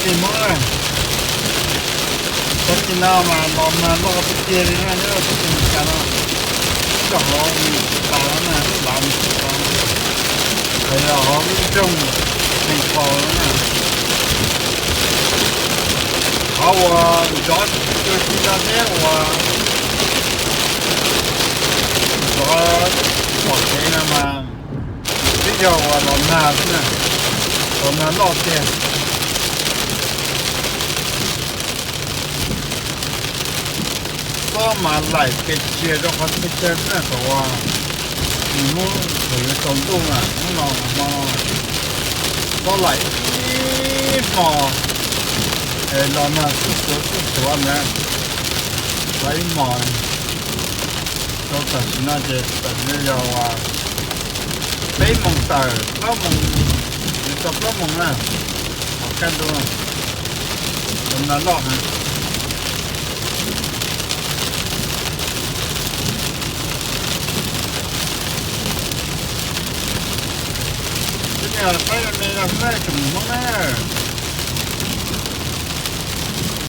Hmoob na, txog tim no mas los nag loj tiag tiag li na, nyob rau txoj kev Meskas no, ib lub hauv Meskas no na, lub lav Meskas no, los yog hauv lub nroog Saint Paul no na, qhov uas nrov cuag tsis nrov thiab uas nrov pom kev no mas twb yog uas los nag xwb na, los nag loj tiag. Xob mas laim pes tsawg rau qhov txhia chaw xwb na, thaum uas nws hnub thaum yuav tsaus ntuj na, hnub no hmo no, xob laim ib hmos, es los nag sib tuav sib tuav ntawd, laim ib hmos. Rau tam sim no ces tam sim no yog peb moos tawm plaub moos, yuav txog plaub moos na, hauv kaj ntug, los nag loj heev. Cov niag qaib me me no xwb na, tsoom Hmoob na.